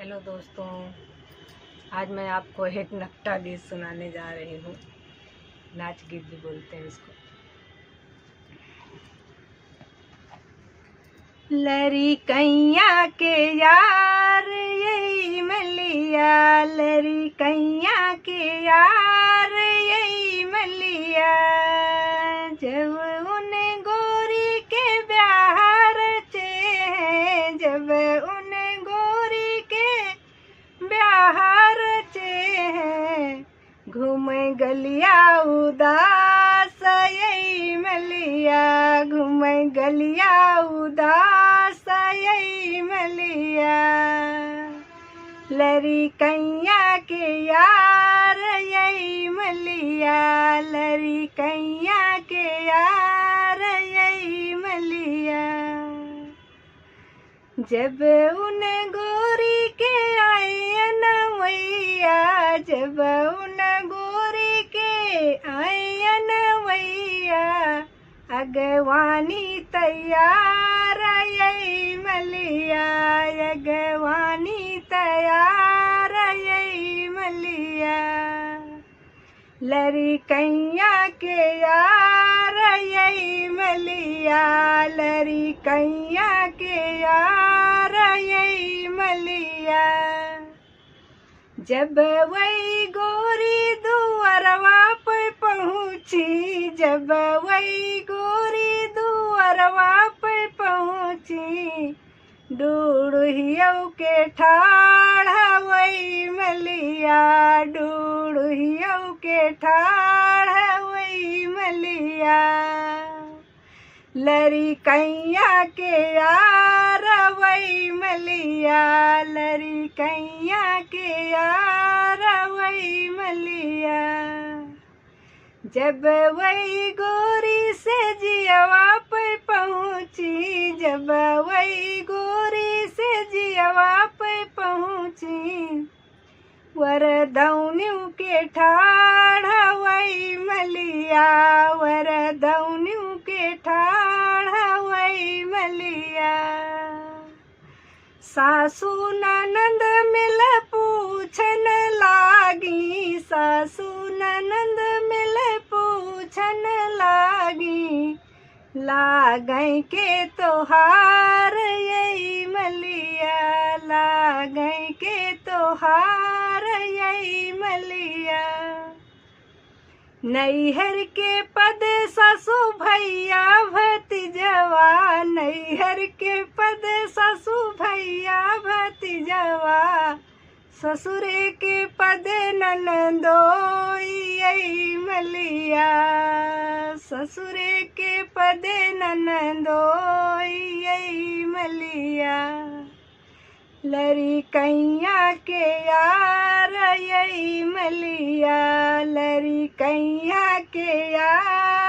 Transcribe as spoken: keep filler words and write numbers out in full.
हेलो दोस्तों, आज मैं आपको एक नकटा गीत सुनाने जा रही हूँ। नाच गीत भी बोलते हैं इसको। लरिकैया के यार यही मलिया, लरिकैया के यार यही मलिया। जब उन गोरी के ब्याह रचे हैं, जब उन गोरी के ब्याह रचे हैं, घूमे गलिया उदास यही मलिया, घूमे गलिया उदास यही मलिया। लरिकैया के यार यही मलिया, लरिकैया के यार यही मलिया। जब उन गोरी के आयन वैया, जब उन गोरी के आयन वैया, अगवानी तैयार यही मलिया, अगवानी तैयार यही मलिया। लरिकैया के यार यही मलिया, लरिकैया के यार यही मलिया। जब वही गोरी दुअरवा पे पहुँची, जब वही गोरी दुअरवा पे पहुँची, डूढ़ियौ के ठाढ़ वही मलिया, डूढ़ियौ के ठाढ़ वही मलिया। लरिकैया के यार वही मलिया, लरिकैया के यार वही मलिया। जब वही गोरी से जियवा पे पहुँची, जब वही गोरी से जियवा पे पहुँची, वरदौनिउ के ठाढ़ वही मलिया, वरदौनिउ के ठाढ़ वही मलिया। सासू ननद मिल पूछन लागी, सासू ननद मिल पूछन लागी, लागै के तोहार यही मलिया, लागै के तोहार यही मलिया। नैहर के पद ससु भैया भतिजवा, नैहर के पद ससु भैया भतिजवा, ससुरे के पद ननदोई यही मलिया, ससुरे के पद ननदोई यही मलिया। लरिकैया के यार यही मलिया, लरिकैया के यार।